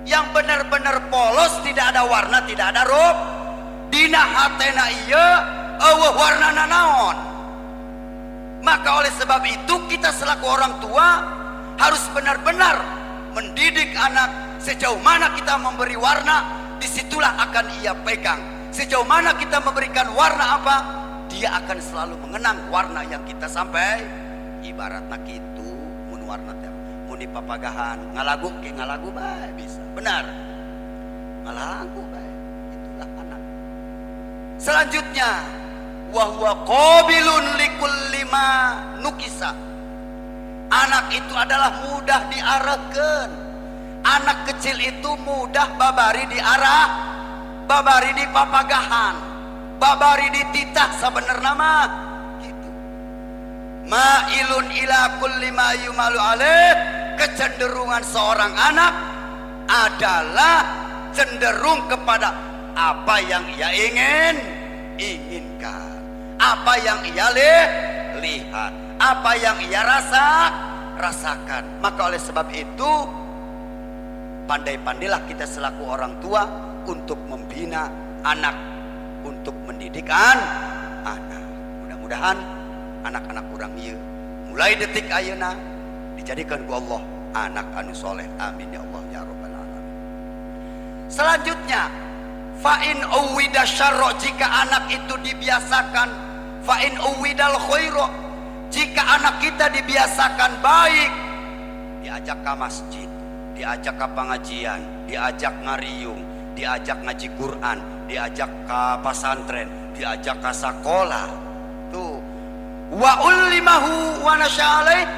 yang benar-benar polos, tidak ada warna, tidak ada rup. Dina hatena ieu eueuh warnana naon. Maka oleh sebab itu kita selaku orang tua harus benar-benar mendidik anak. Sejauh mana kita memberi warna, disitulah akan ia pegang. Sejauh mana kita memberikan warna apa, dia akan selalu mengenang warna yang kita sampai. Ibaratnya gitu, mun warna teh mun dipapagahan ngalagu ke ngalagu bae bisa. Benar. Ngalagu bae. Itulah anak. Selanjutnya, wa huwa qabilun likulli ma nukisa. Anak itu adalah mudah diarahkan. Anak kecil itu mudah babari diarah, babari di papagahan, babari dititah sabenerna mah gitu. Ma'ilun ila kulli ma yumalu alaih. Kecenderungan seorang anak adalah cenderung kepada apa yang ia inginkan, apa yang ia lihat, apa yang ia rasakan. Maka oleh sebab itu pandai-pandailah kita selaku orang tua untuk membina anak, untuk mendidik anak. Mudah-mudahan anak-anak kurang ieu mulai detik ayeuna dijadikan ku Allah anak anu soleh. Amin ya Allah ya Rabbal Alamin. Selanjutnya, fa in uwida syarra, jika anak itu dibiasakan, fa in uwidal khaira, jika anak kita dibiasakan baik, diajak ke masjid, diajak ke pengajian, diajak ngariung, diajak ngaji Quran, diajak ke pesantren, diajak ke sekolah. Tuh. Wa ullimahu wa nasya'alaih,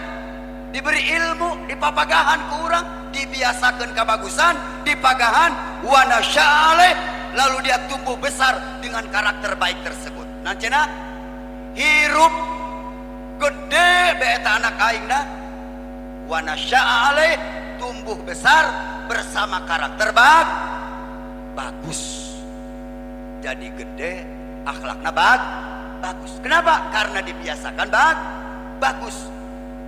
diberi ilmu, dipapagahan ke orang, dibiasakan kebagusan, dipagahan, wa nasya'alaih, lalu dia tumbuh besar dengan karakter baik tersebut. Nah, cenah Hirup gede beta anak aingna wa nasya'a alaih, tumbuh besar bersama karakter bagus. Jadi gede akhlakna bagus. Kenapa? Karena dibiasakan bagus.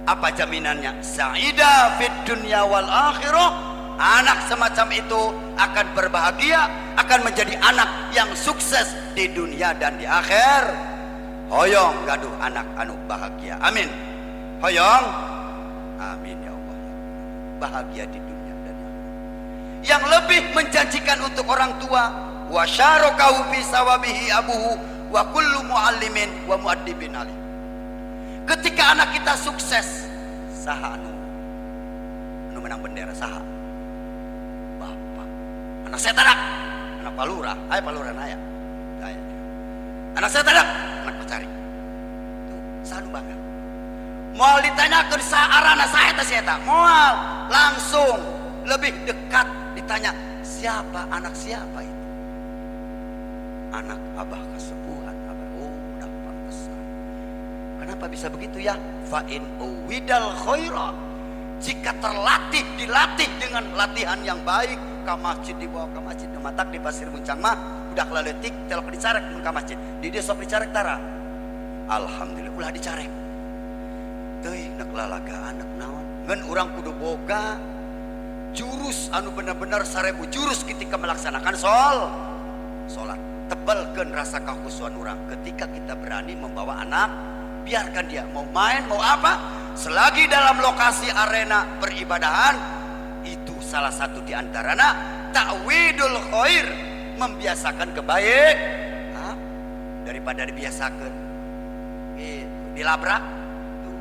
Apa jaminannya? Sa'ida fid dunya wal akhirah. Anak semacam itu akan berbahagia, akan menjadi anak yang sukses di dunia dan di akhir. Hoyong gaduh anak anu bahagia. Amin. Hoyong. Amin ya Allah. Bahagia di dunia dan di akhirat. Yang lebih menjanjikan untuk orang tua, wa syarakahu fi sawabihi abuhu wa kullu muallimin wa muaddibin alih. Ketika anak kita sukses, saha anu menang bendera saha? Bapak. Anak saya tadak, anak palura, ayo palura naya. Anak saya tadak, anak pacari. Tuh, saha nu bangga. Moal ditanyakeun saarana saha eta si eta? Moal, langsung lebih dekat ditanya, siapa anak siapa itu? Anak abah kesepuhan, abah. Oh, udah pantesan. Kenapa bisa begitu ya? Fa in uwidal khaira. Jika terlatih, dilatih dengan latihan yang baik, ke masjid dibawa ke masjid, matak di Pasir Muncang mah udah laletik telok dicarek mun ka masjid. Di dieu sok dicarek tara. Alhamdulillah ulah dicarek. Teuing nek lalagaan nek naon. Ngan urang kudu boga jurus anu benar-benar 1000 jurus ketika melaksanakan salat. Tebalkeun rasa kekhusyuan urang ketika kita berani membawa anak, biarkan dia mau main mau apa, selagi dalam lokasi arena peribadahan. Itu salah satu di antaranya ta'widul khair, membiasakan kebaik. Hah? Daripada dibiasakan gitu, dilabrak tuh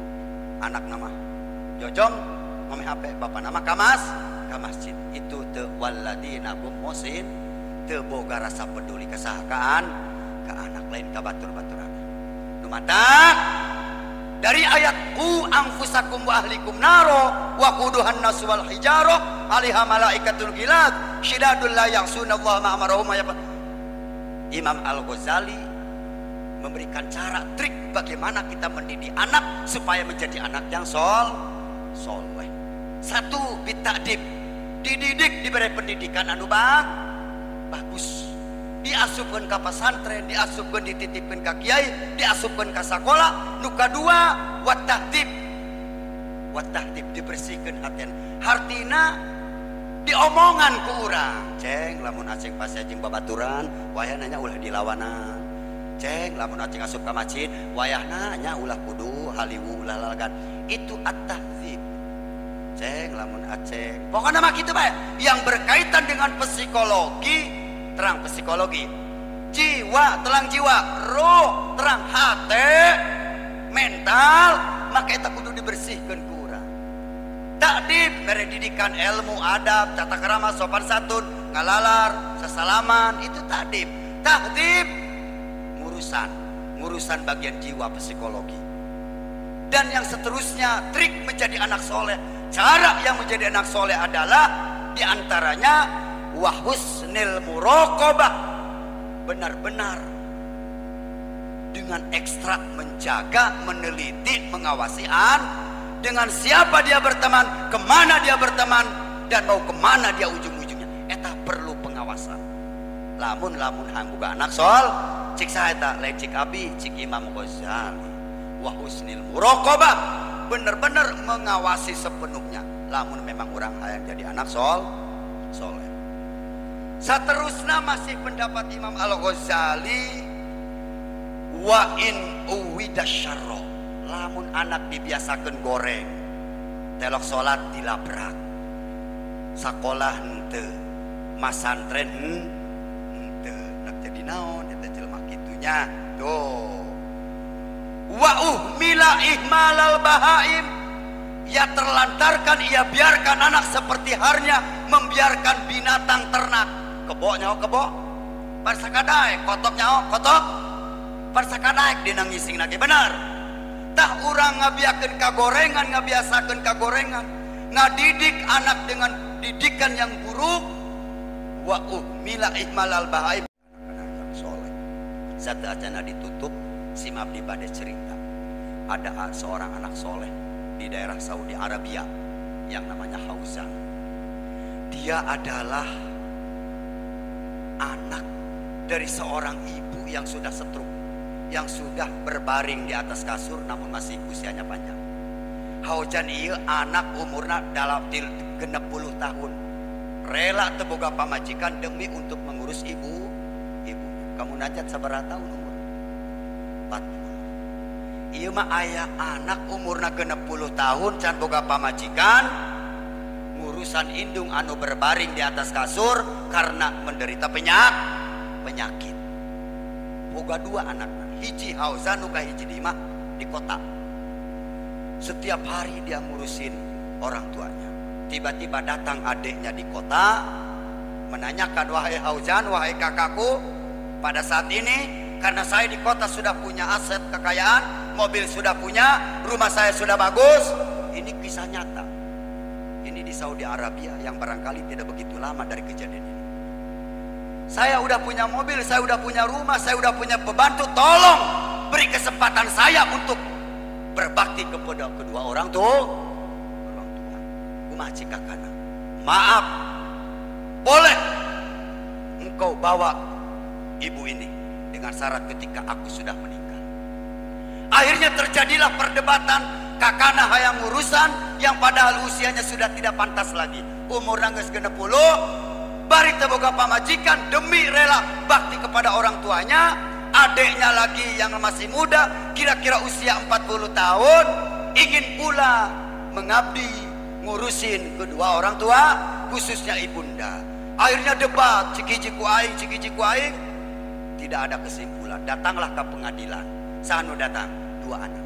anak nama jojong ngomeh HP, bapak nama kamas ka masjid. Itu teu walladina hum muhsin, teu boga rasa peduli kesahakaan ke anak lain ka batur-baturan. Nu matak dari ayat qu anfusakum wa ahlikum naro wa quduhan nas wal hijarah alaiha malaikatul ghilad syidadul la ya'sunallaha ma amarahum. Imam Al-Ghazali memberikan cara trik bagaimana kita mendidik anak supaya menjadi anak yang soleh. Satu, bitadib, dididik, diberi pendidikan anu bagus, diasupkeun ka pesantren, diasupkeun dititipkeun ka kiai, diasupkeun ka sakola. Nu kadua, wat tahdib, wat tahdib dibersihkeun hatina, hartina diomongan ku urang. Ceng lamun aceng pasti jeung babaturan wayahna nya ulah dilawanan. Ceng lamun aceng asup ka masjid wayahna nya ulah kudu haliwu ulah lalagan. Itu at-tahdzib. Ceng lamun aceng pokokna mah kitu bae yang berkaitan dengan psikologi, terang psikologi jiwa, telang jiwa, roh, terang hati, mental, maka eta kudu dibersihkeun ku urang. Takdib mere didikan ilmu adab, tata krama, sopan santun, ngalalar, sesalaman, itu takdib. Tahdib ngurusan bagian jiwa psikologi. Dan yang seterusnya, trik menjadi anak soleh. Cara yang menjadi anak soleh adalah diantaranya wa husnil muraqabah, benar-benar dengan ekstra menjaga, meneliti, mengawasi an dengan siapa dia berteman, kemana dia berteman, dan mau kemana dia ujung-ujungnya. Eta perlu pengawasan. Lamun hangguga anak sol, cik saha eta, lain cik abi, cik Imam Ghazali. Wa husnil muraqabah, benar-benar mengawasi sepenuhnya. Lamun memang orang hayang jadi anak soleh. Seterusnya masih pendapat Imam Al-Ghazali, wa in uwida syarra, lamun anak dibiasakan goreng, telok salat dilabrak, sakolah henteu, masantren henteu, nek jadi naon eta jelema kitunya. Tuh wa uhmila ihmalal bahaim, ia terlantarkan, ia biarkan anak seperti halnya membiarkan binatang ternak. Kebo nyaho kebo, parsakadaek, kotok nyaho kotok, parsakadaek dina ngising lagi benar. Tah urang ngabiakeun kagorengan, ngabiasakeun kagorengan, ngadidik anak dengan didikan yang buruk. Wa uhmila ihmalal bahaim, anak yang soleh. Satu acana ditutup, Sim abdi bade cerita. Ada seorang anak soleh di daerah Saudi Arabia yang namanya Hauzan. Dia adalah anak dari seorang ibu yang sudah stroke, yang sudah berbaring di atas kasur namun masih usianya panjang. Hauzan ieu anak umurna dalam 60 tahun, rela teu boga pamajikan demi untuk mengurus ibu. Kamu najat sabaraha tahun umur? 40. Ieu mah aya anak umurna 60 tahun can boga pamajikan, ngurusan indung anu berbaring di atas kasur karena menderita penyakit. Boga dua anakna, hiji Hauzan nu kahiji di imah di kota. Setiap hari dia ngurusin orang tuanya. Tiba-tiba datang adiknya di kota menanyakan, wahai Hauzan, wahai kakakku, pada saat ini karena saya di kota sudah punya aset kekayaan, mobil sudah punya, rumah saya sudah bagus. Ini kisah nyata. Ini di Saudi Arabia yang barangkali tidak begitu lama dari kejadian ini. Saya udah punya mobil, saya udah punya rumah, saya udah punya pembantu, tolong beri kesempatan saya untuk berbakti kepada kedua orang tua. Orang tua. Kumaha cik kakana? Maaf, boleh engkau bawa ibu ini dengan syarat ketika aku sudah meninggal. Akhirnya terjadilah perdebatan. Kakana hayang urusan yang padahal usianya sudah tidak pantas lagi. Umurna geus 60, bari teu boga pamajikan demi rela bakti kepada orang tuanya. Adiknya lagi yang masih muda, kira-kira usia 40 tahun, ingin pula mengabdi ngurusin kedua orang tua, khususnya ibunda. Akhirnya debat, cik hiji ku aing, cik hiji ku aing. Tidak ada kesimpulan. Datanglah ke pengadilan. Sanu datang dua anak.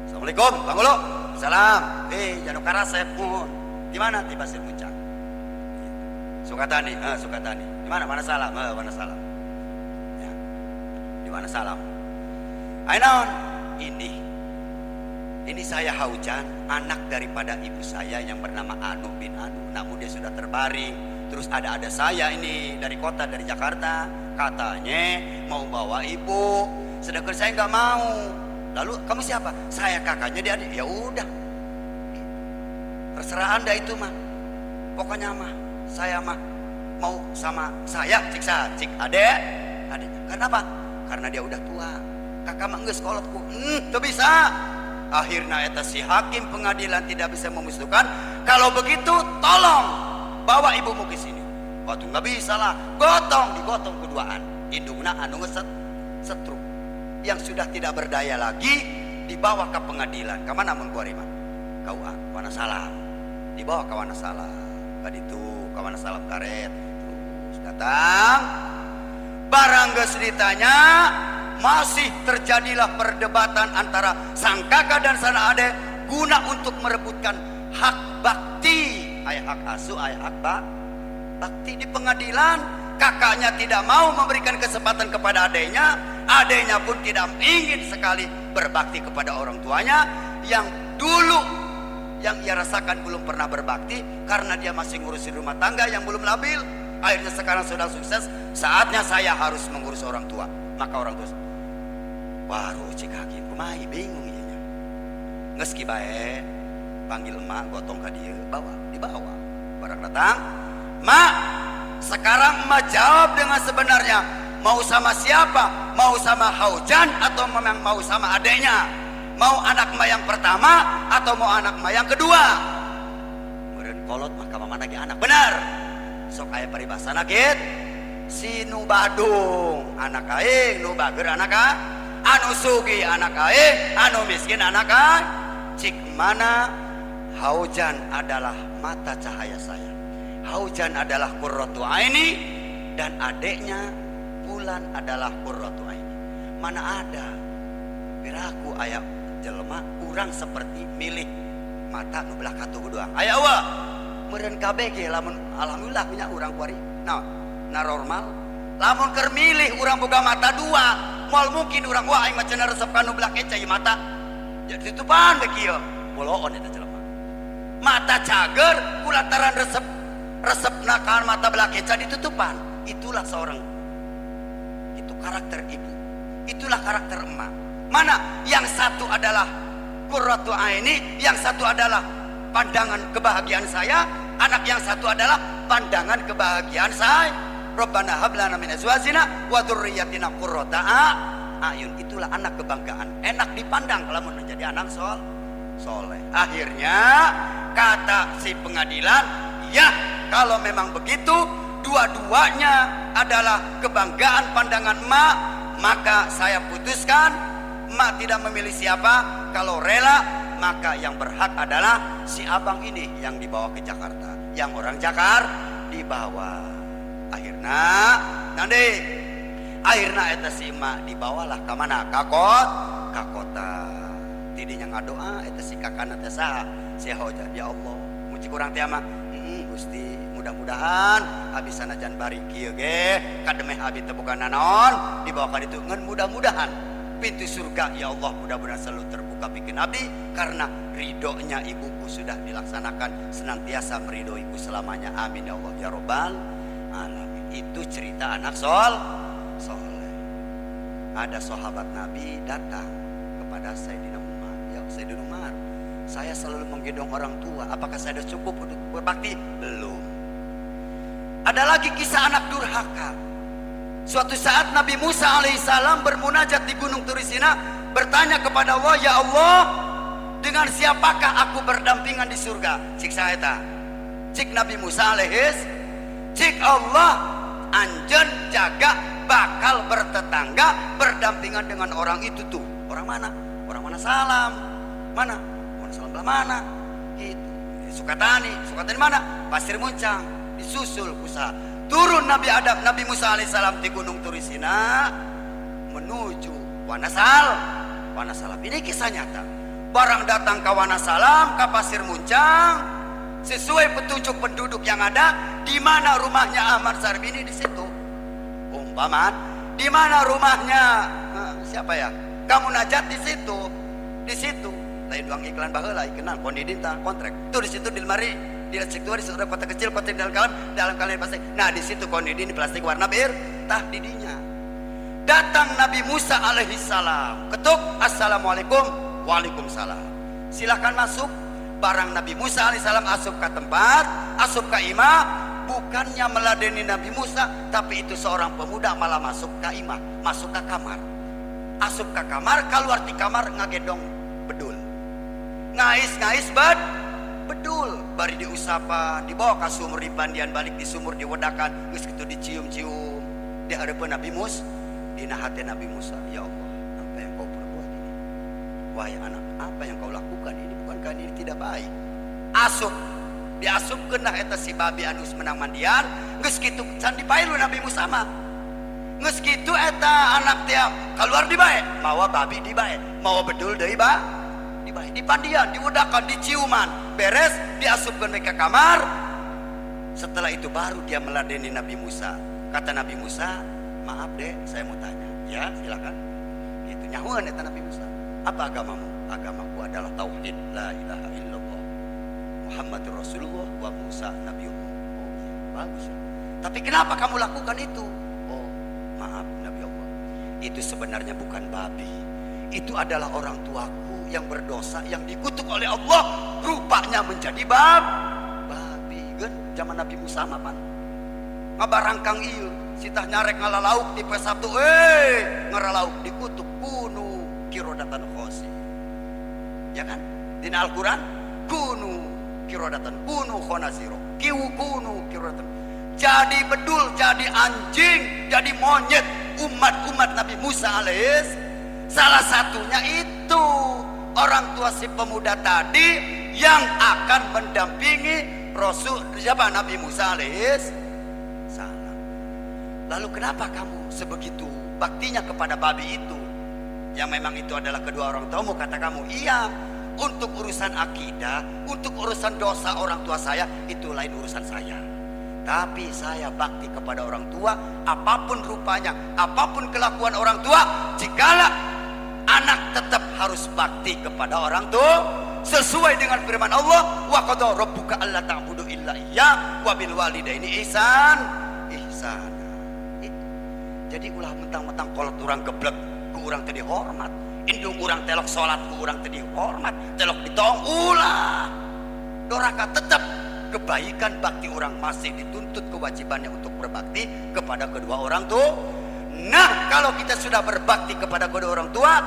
Assalamualaikum, Bang Ulo. Salam. Janu karasep pun. Di mana? Di Pasir Puncak. Sukatani, Sukatani. Di mana? Mana salam? Mana salam? Ya. Di mana salam? Ayo ini saya Hauzan, anak daripada ibu saya yang bernama Anu bin Anu. Namun dia sudah terbaring. Terus ada saya ini dari kota, dari Jakarta. Katanya mau bawa ibu, sedangkan saya nggak mau. Lalu kamu siapa? Saya kakaknya dia adik. Ya udah, terserah anda itu mah. Pokoknya mah saya mah mau sama saya cik sa cik adek adiknya. Karena apa? Karena dia udah tua. Kakak mah geus kolotku. Teu bisa. Akhirnya eta si hakim pengadilan tidak bisa memutuskan. Kalau begitu tolong bawa ibumu ke sini. Waktu nggak bisa lah, gotong digotong keduaan. Indungna anu ngeset setruk yang sudah tidak berdaya lagi dibawa ke pengadilan. Kemana mun kuari mah? KUA, Wanasalam. Dibawa ke Wanasalam. Kaditu ke Wanasalam karet. Terus datang. Barang geus ditanya, masih terjadilah perdebatan antara sang kakak dan sang adik guna untuk merebutkan hak bakti. Ayah hak asuh, ayah hak bakti di pengadilan. Kakaknya tidak mau memberikan kesempatan kepada adiknya, adiknya pun tidak ingin sekali berbakti kepada orang tuanya yang dulu yang ia rasakan belum pernah berbakti karena dia masih ngurusin rumah tangga yang belum labil. Akhirnya sekarang sudah sukses, saatnya saya harus mengurus orang tua. Maka orang tua baru cik hakim kumaha bingung ieu nya. Geus ki bae panggil emak gotong ka dieu, bawa dibawa. Barang datang, "Mak, sekarang emak jawab dengan sebenarnya, mau sama siapa? Mau sama Hauzan atau memang mau sama adeknya? Mau anak emak yang pertama atau mau anak emak yang kedua?" Meureun kolot mah ka mamana ge anak. Benar. Sok aya paribasana kitu. Si nu badung anak aing, nu bager anak aing, anu sugih anak aing, anu miskin anak aing. Cik mana Hauzan adalah mata cahaya saya. Hauzan adalah qurratu aini dan adeknya Bulan adalah qurratu aini. Mana ada piraku aya jelema urang seperti milih mata nu belah katuh doang. Aya eueuh meureun kabeh ge lamun alhamdulillah punya urang kuari. Nah, normal. Lamun keur milih urang boga mata dua, moal mungkin urang wah aing mah cenah resep ka nu belah keca ieu mata. Ya ditutupan we kieu. Boloon eta jelema. Mata cager kulantaran resep resepna ka mata belah keca ditutupan. Itulah seorang, itu karakter ibu, itulah karakter emak. Mana? Yang satu adalah qurratu aini, yang satu adalah pandangan kebahagiaan saya, anak yang satu adalah pandangan kebahagiaan saya. Rabbana hab lana min azwajina wa dzurriyyatina qurrata a'yun. Itulah anak kebanggaan, enak dipandang kalau mau menjadi anak soleh. Akhirnya kata si pengadilan, ya kalau memang begitu dua-duanya adalah kebanggaan pandangan emak, maka saya putuskan emak tidak memilih siapa. Kalau rela maka yang berhak adalah si abang ini yang dibawa ke Jakarta, yang orang Jakarta dibawa. Akhirnya nanti akhirnya eta si emak dibawalah ke mana? Ke kota. Tidinya ngadoa eta si kakana teh saha? Si Hoja. Ya Allah, muci kurang teh mah. Gusti, mudah-mudahan abi sanajan bari kieu ge kademeh abi teu boga nanaon dibawa ka ditu ngan mudah-mudahan pintu surga ya Allah mudah-mudahan selalu terbuka bikin abdi karena ridhonya ibuku sudah dilaksanakan, senantiasa meridhoiku selamanya. Amin ya Allah ya robbal alamin. Itu cerita anak soleh. Ada sahabat Nabi datang kepada Sayyidina Umar. Ya Sayyidina Umar, saya selalu menggendong orang tua, apakah saya sudah cukup untuk berbakti? Belum. Ada lagi kisah anak durhaka. Suatu saat Nabi Musa alaihissalam bermunajat di Gunung Turisina, bertanya kepada Allah, ya Allah, dengan siapakah aku berdampingan di surga? Cik saeta. Cik Nabi Musa alaihis, cik Allah, anjen jaga bakal bertetangga berdampingan dengan orang itu tuh. Orang mana? Orang mana salam? Mana? Orang salam belah mana? Gitu. Sukatani, Sukatani mana? Pasir Muncang, disusul kusa. Turun Nabi Adam, Nabi Musa alaihissalam di Gunung Turisina menuju Wanasalam. Ini kisah nyata. Barang datang ke Wanasalam, ke Pasir Muncang, sesuai petunjuk penduduk yang ada, di mana rumahnya Ahmad Sarbini di situ. Umpaman, di mana rumahnya siapa ya? Kamu najat di situ, di situ. Lain uang iklan baheula, iklan kondidinta kontrak. Tuh di situ di lemari. Di situ di situ ada kota kecil, kota dalam kaleng plastik. Nah di situ kondisi plastik warna bir, tah didinya. Datang Nabi Musa alaihissalam, ketuk, assalamualaikum, waalaikumsalam. Silahkan masuk. Barang Nabi Musa alaihissalam asup ke tempat, asup ke imah, bukannya meladeni Nabi Musa, tapi itu seorang pemuda malah masuk ke imah, masuk ke kamar, asup ke kamar, keluar di kamar ngagendong bedul, ngais-ngais bed. Bedul, bari diusapan, dibawa ke sumur, dipandian, balik di sumur, diwedakan, geus kitu dicium-cium. Di hadapan Nabi Musa, dina hati Nabi Musa, ya Allah, apa yang kau perbuat ini? Wahai anak, apa yang kau lakukan ini? Bukankah ini tidak baik? Asup, diasupkeun lah eta si babi anu menang mandian, geus kitu can dipailu Nabi Musa mah. Geus kitu eta anak teh keluar di bae, mawa babi di bae, mawa bedul deui ba. Di pandian, diudakan, diciuman, beres, diasupkan mereka kamar. Setelah itu baru dia meladeni Nabi Musa. Kata Nabi Musa, maaf deh, saya mau tanya. Ya, silakan. Itu nyahuan eta Nabi Musa. Apa agamamu? Agamaku adalah tauhid, la ilaha illallah, Muhammadur Rasulullah wa Musa Nabiullah. Oh iya, bagus ya. Tapi kenapa kamu lakukan itu? Oh, maaf Nabi Allah, itu sebenarnya bukan babi. Itu adalah orang tuaku yang berdosa, yang dikutuk oleh Allah, rupanya menjadi babi. Gen zaman Nabi Musa mah pan ngabarangkang ieu sitah nyarek ngalalauk di poe Sabtu, ngaralauk dikutuk kunu kirodatan khosi. Ya kan? Dina Al-Qur'an kunu kirodatan kunu khonaziro kiwu kunu kirodatan. Jadi bedul, jadi anjing, jadi monyet umat-umat Nabi Musa alaihis. Salah satunya itu orang tua si pemuda tadi yang akan mendampingi Rasul siapa Nabi Musa alaihis salam. Lalu kenapa kamu sebegitu baktinya kepada babi itu? Yang memang itu adalah kedua orang tuamu, kata kamu. Iya, untuk urusan akidah, untuk urusan dosa orang tua saya, itu lain urusan saya. Tapi saya bakti kepada orang tua, apapun rupanya, apapun kelakuan orang tua, jikalau anak tetap harus bakti kepada orang tua sesuai dengan firman Allah, wa qada rabbuka alla ta'budu illa iyyah wa bil walidaini ihsan ihsana. Jadi ulah mentang-mentang kolot urang geblek ku urang teu dihormat. Indung urang telok salat ku urang teu dihormat, telok ditong ulah. Doraka tetap kebaikan bakti orang masih dituntut kewajibannya untuk berbakti kepada kedua orang tua. Nah, kalau kita sudah berbakti kepada kedua orang tua,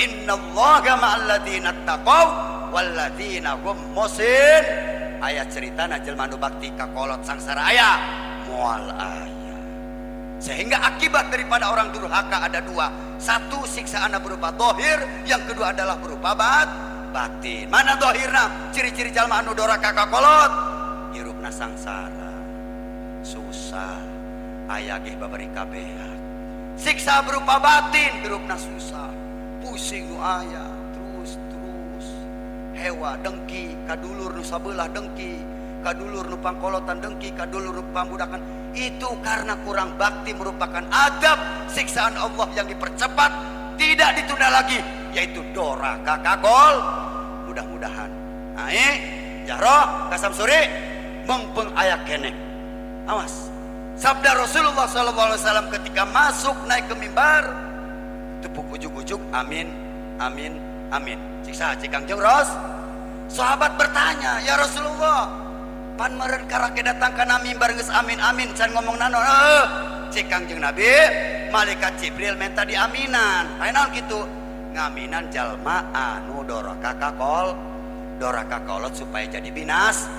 innallaha ma'alladzina taqaw walladzina hum muhsin. Aya ceritana jelema nu bakti ka kolot sangsara aya moal aya. Sehingga akibat daripada orang durhaka ada dua. Satu, siksaanna berupa dohir, yang kedua adalah berupa batin. Mana dohirna? Ciri-ciri jalma anu doraka ka kolot, hirupna sangsara, susah, aya ge babari kabeak. Siksa berupa batin, hirupna susah, pusing nu aya, terus hewa dengki, kadulur nu sabelah dengki, kadulur nu pangkolotan dengki, kadulur nu pambudakan. Itu karena kurang bakti merupakan adab siksaan Allah yang dipercepat, tidak ditunda lagi, yaitu doraka kakol. Mudah-mudahan ae jahroh kasam sore mengpeng aya keneh. Awas, sabda Rasulullah SAW ketika masuk naik ke mimbar, tepuk ujug-ujug amin amin amin. Siksa cikang jeung Ros. Sahabat bertanya, ya Rasulullah, pan meureun karake datang kana mimbar geus amin amin can ngomong naon. Cikang jeung Nabi, malaikat Jibril minta diaminan. Aya naon kitu? Ngaminan jalma anu doraka kakol, doraka kolot supaya jadi binasa.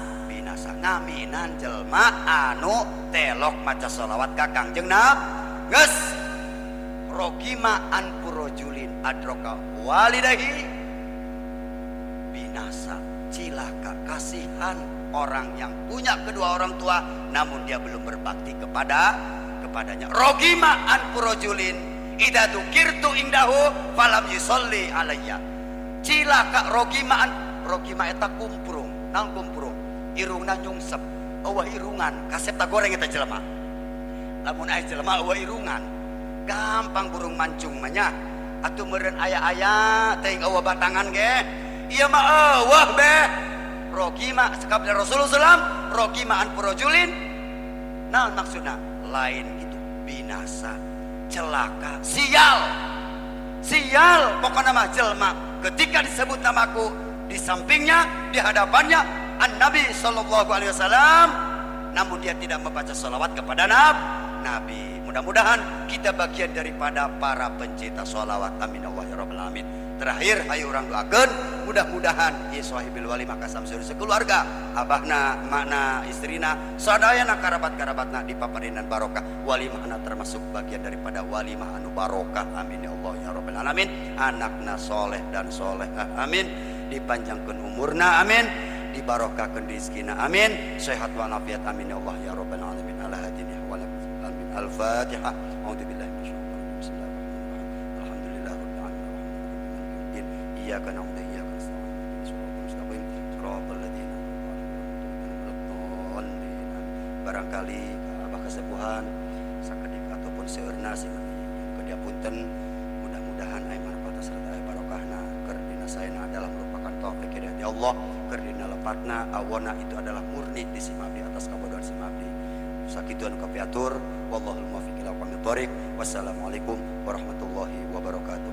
Ngaminan jelma anu telok maca sholawat ka Kangjeng Nabi. Geus rogima an purojulin adroka walidahi, binasa, cilaka, kasihan orang yang punya kedua orang tua namun dia belum berbakti kepadanya. Rogima an purojulin idza dzukirtu indahu falam yusolli alayya. Cilaka rogima an, rogima eta kumprung, naon kumprung? Irungna nyungsep, eueuh irungan, kasep ta goreng eta jelema. Lamun aya jelema eueuh irungan, gampang burung mancung mah nya. Atuh meureun aya-aya teuing eueuh batangan ge. Ieu mah eueuh be. Rogima sakabda Rasulullah sallam, rogima an purojulin. Naon maksudna? Lain itu binasa, celaka, sial. Sial pokona mah jelema ketika disebut namaku di sampingnya, di hadapannya An-Nabi sallallahu alaihi wasallam, namun dia tidak membaca sholawat kepada Nabi. Mudah-mudahan kita bagian daripada para pencinta sholawat. Amin Allah ya rabbal alamin. Terakhir hayu urang doakeun mudah-mudahan ieu sahibil walimah kasamsuri sekeluarga, abahna, makna, istrina, sadayana karabat-karabatna dipaparinan barokah. Walimahna termasuk bagian daripada walimah anu barokah. Amin ya Allah ya rabbal alamin. Anakna soleh dan solehah. Amin. Dipanjangkeun umurna. Amin. Dibarokahkeun rezekina. Amin. Sehat walafiat. Amin ya Allah ya rabbal alamin. Ala hadini wa amin. Al-Fatihah. A'udzubillahi minasyaitonir rajim. Bismillahirrahmanirrahim. Alhamdulillahirabbil alamin. Arrahmanirrahim. Iyyaka na'budu wa iyyaka nasta'in. Ihdinas siratal mustaqim. Siratal ladzina an'amta 'alaihim ghairil maghdubi 'alaihim. Barangkali abah kasepuhan sakedik ataupun seueurna sing diapunten, mudah-mudahan aya manfaat serta aya barokahna. Keur dina saena adalah merupakan taufik hidayah Allah, keur dina lepatna awona itu adalah murni di sim abdi atas kabodohan sim abdi. Sakitu anu kapiatur, wallahul muwaffiq ila aqwamit thoriq. Wassalamualaikum warahmatullahi wabarakatuh.